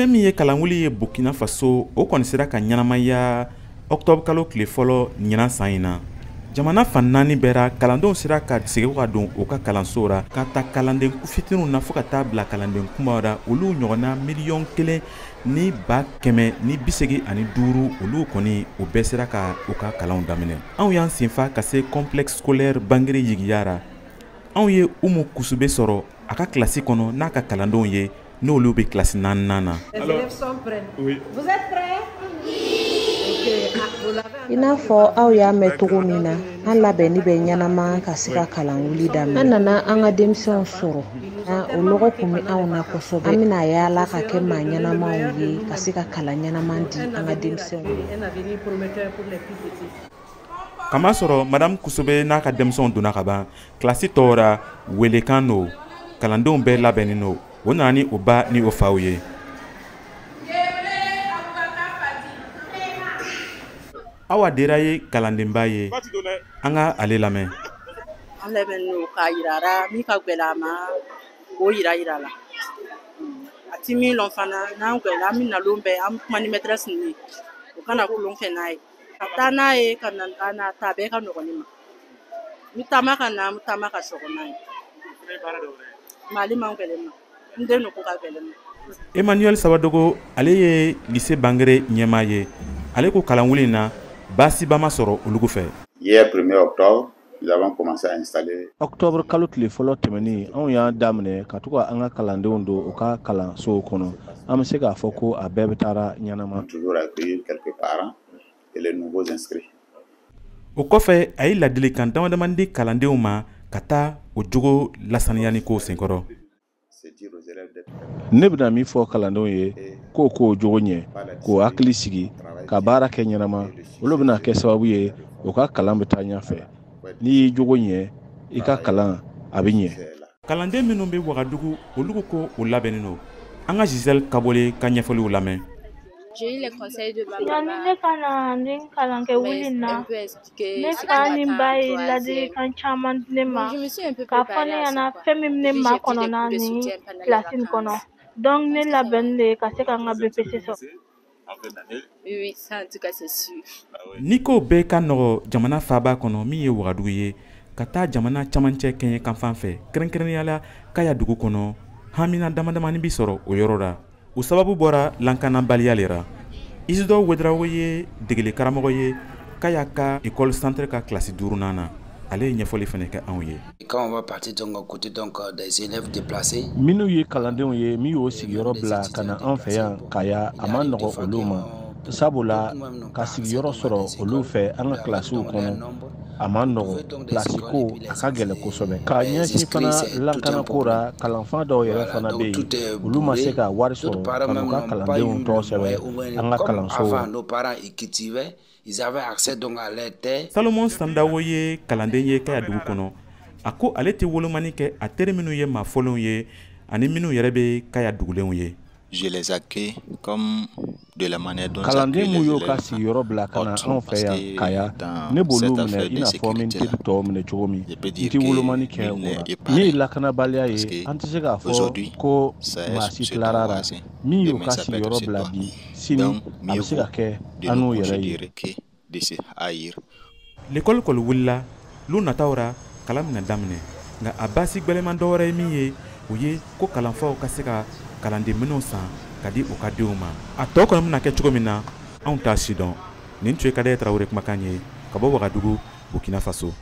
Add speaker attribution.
Speaker 1: Fɛn min ye kalanwuli ye Burkina Faso, o kɔni sera ka ɲɛnamaya octobre kalo tile fɔlɔ ɲinan san in na. Jamana fan 4 bɛɛ ra, kalandenw sera ka segin ka don u ka kalanso ra, ka ta kalanden fitininw na fo ka taa bila kalanden kunbaw ra. Olu ɲɔgɔnna 1,185, olu kɔni o bɛɛ sera ka u ka kalanw daminɛ. Anw y'an senfa ka se complexe scolaire Bangere Yigiya ra. Anw ye Umu Kusube sɔrɔ a ka kilasi kɔnɔ n'a ka kalandenw ye, n'olu bɛ kilasi 4nan na.
Speaker 2: Vous êtes prêts?
Speaker 3: I n'a fɔ aw y'a mɛn cogo min na, an labɛnni bɛ ɲɛnama ka se ka kalan wuli daminɛ. An nana an ka denmisɛnw sɔrɔ, o lɔgɔ kun bɛ anw na kosɛbɛ. An bɛna yaala ka kɛ maa ɲɛnamaw ye, ka se ka kalan ɲɛnama di an ka denmisɛnw.
Speaker 1: Kamasɔrɔ madame Kusube n'a ka denmisɛnw donna ka ban kilasi tɔw ra, welekan don, kalandenw bɛɛ labɛnnen don. O nana ni o ba ni o faw ye. Awa Dera ye kalandenba ye, an ka ale lamɛn.
Speaker 4: An labɛnnen don k'a yira la min ka gɛlɛn a ma, k'o yira yira la. A ti min lɔn fana, n'an gɛlɛn an bɛ na lon bɛɛ, an bɛ kuma ni maîtresse ninnu ye, o kana kulon kɛ n'a ye. Ka taa n'a ye ka na ka na ta bɛɛ ka nɔgɔn ne ma. N bɛ taama ka na, n bɛ taama ka sɔgɔ n'a ye. Mali man gɛlɛn ma, n den ko ka gɛlɛn ma.
Speaker 1: Emmanuel Sawadogo, ale ye lycée Bangere ɲɛmaa ye. Ale ko kalanwuli in na, baasiba ma sɔrɔ olu fɛ.
Speaker 5: Hier 1er octobre, nous avons commencé à installer.
Speaker 6: Octobre kalo tile fɔlɔ tɛmɛnen, anw y'a daminɛ ka to ka an ka kalandenw don u ka kalansow kɔnɔ. An bɛ se k'a fɔ ko a bɛɛ bɛ taara ɲɛnama.
Speaker 5: Toujours accueillir quelques parents et les nouveaux inscrits.
Speaker 1: O kɔfɛ, a ye ladilikan dama dama di kalandenw ma ka taa o jogo lasaniyani ko senkɔrɔ.
Speaker 6: Ne bɛna min fɔ kalandenw ye, k'o k'o jogo ɲɛ, k'o hakili sigi, ka baara kɛ ɲɛnama, olu bɛna kɛ sababu ye u ka kalan bɛ taa ɲɛfɛ. N'i y'i jogo ɲɛ, i ka kalan a bɛ ɲɛ.
Speaker 1: Kalanden minnu bɛ Wagadugu, olu ko o labɛnnen don. An ka Gisèle Kabole ka ɲɛfɔliw lamɛn.
Speaker 7: Yanni ne ka na ni kalankɛ wuli na, ne fa ni ba ye ladilikan caman di ne ma, k'a fɔ ne ɲɛna fɛn min ne makɔnɔna ni kilasi nin kɔnɔ. Donc ne labɛnnen de ka se ka n ka BPC sɔrɔ.
Speaker 1: Ni ko bɛɛ ka nɔgɔ jamana faaba kɔnɔ min ye Wagadugu ye, ka taa jamana camancɛ kɛɲɛ kan fan fɛ, kɛrɛnkɛrɛnnenya la Kaya dugu kɔnɔ, hamina dama damani bi sɔrɔ o yɔrɔ la. O sababu bɔra lankanabaliya le ra. Isidore Ouedraogo ye degeli karamɔgɔ ye Kaya ka école centre ka kilasi 5nan na. Ale ye ɲɛfɔli fana kɛ anw ye.
Speaker 8: Quand on va partir donc côté donc des élèves déplacés,
Speaker 6: minnu ye kalandenw ye, min y'o sigiyɔrɔ bila ka na an fɛ yan Kaya, a ma nɔgɔ olu ma, sabula ka sigiyɔrɔ sɔrɔ olu fɛ an ka kilasiw kɔnɔ a ma nɔgɔ. Pilasi ko a ka gɛlɛn kosɛbɛ. K'a ɲɛsin fana lakanako ra, kalanfa dɔw yɛrɛ fana bɛ yen, olu ma se ka wari sɔrɔ ka n'u ka kalandenw tɔgɔ sɛbɛn an ka kalansow la.
Speaker 1: Salomon Sandawo ye kalanden ye Kaya dugu kɔnɔ. A ko ale tɛ wolomani kɛ a teri minnu ye maa fɔlenw ye ani minnu yɛrɛ bɛ Kaya dugulenw ye.
Speaker 9: Je les accueille comme de la manière dont
Speaker 6: kalanden mun y'o ka sigiyɔrɔ bila ka na anw fɛ yan Kaya, ne b'olu minɛ i n'a fɔ min teri tɔw minɛ cogo min. N tɛ wolomani kɛ o la. Min ye lakanabaliya ye, an tɛ se k'a fɔ ko maa si tilara la. Min y'o ka sigiyɔrɔ bila bi, sini a bɛ se ka kɛ an n'u yɛrɛ ye.
Speaker 1: L'école kɔni wulila lon nataw ra, kalan bɛna daminɛ, nka a baasi gwɛlɛman dɔ wɛrɛ ye min ye, o ye ko kalanfaw ka se ka kalanden minɛnw san ka di u ka denw ma. A tɔ kɔni bɛna kɛ cogo min na, anw t'a si dɔn. Nin tun ye Kadɛrɛ Tarawele kumakan ye ka bɔ Wagadugu, Burkina Faso.